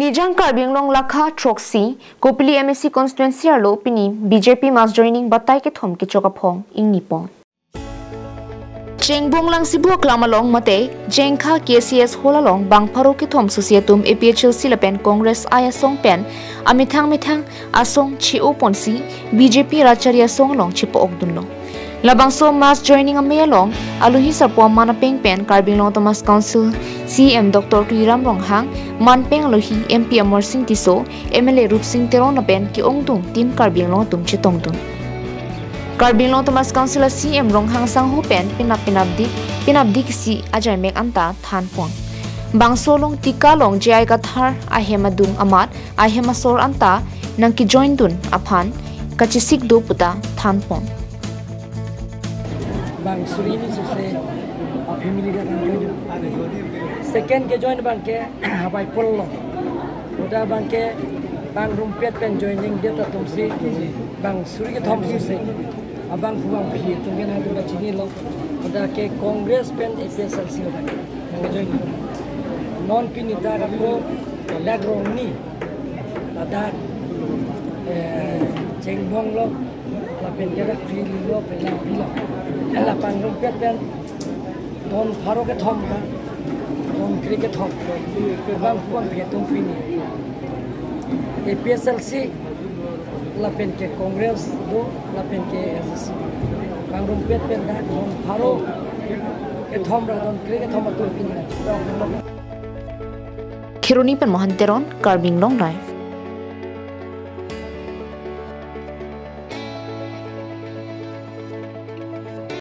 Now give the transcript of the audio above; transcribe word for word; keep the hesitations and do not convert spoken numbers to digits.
Nijang Karbi Anglong lakha throksi, Kopili M A C constituency arlo pini B J P mass joining batai kethom kechok aphong ingni pon. Chengbong Langsibu aklam along mate Jengkha K C S Hall along bang pharo kethom susi atum A P H L C lapen Congress ai asong pen amethang methang asong che-o ponsi B J P rachari asong along chepo-ok dunlo. Labangso mass joining amei along alohi sarpo aman apeng pen Karbi Anglong Autonomous Council C E M Doctor Tuliram Ronghang, manpeng alohi M P Amarsing Tisso, M L A Rupsing Teron lapen ke-ongdung Team Karbi Anglong atum chetongdun. Karbi Anglong Autonomous Council a C E M Ronghang sangho pen penap penapdik penapdik isi ajaimek anta thanpon. Bangso along Tika along J I Kathar ahem adung amat ahem asor anta nangkejoindun aphan kachesik do puta thanpon. Bang suri ni suse a family ka kan join. Second kejoin abang ke habai pol lo. Uda abang ke bang rumpet pen joining date atumsi bang suri kethom suse. Abang pu bang phi atum ke nangtum kachinilo. Uda ke Congress pen A P H L C abang ke nangkejoin. Non pini ta ako dak Rongni, ladak, eh, Chengbong lo, lapen ke dak Phili lo, pen Langpi lo. Hala pang rumpet pen don pharo kethom ha, don kre kethom. Bang pu bang phi atum pini A P H L C lapen ke Congress do, lapen ke A S D C. Bang rumpet pen dak don pharo kethom ra don kre kethom atum pini. Kheroni pen Mohan Teron, Karbi Anglong Live.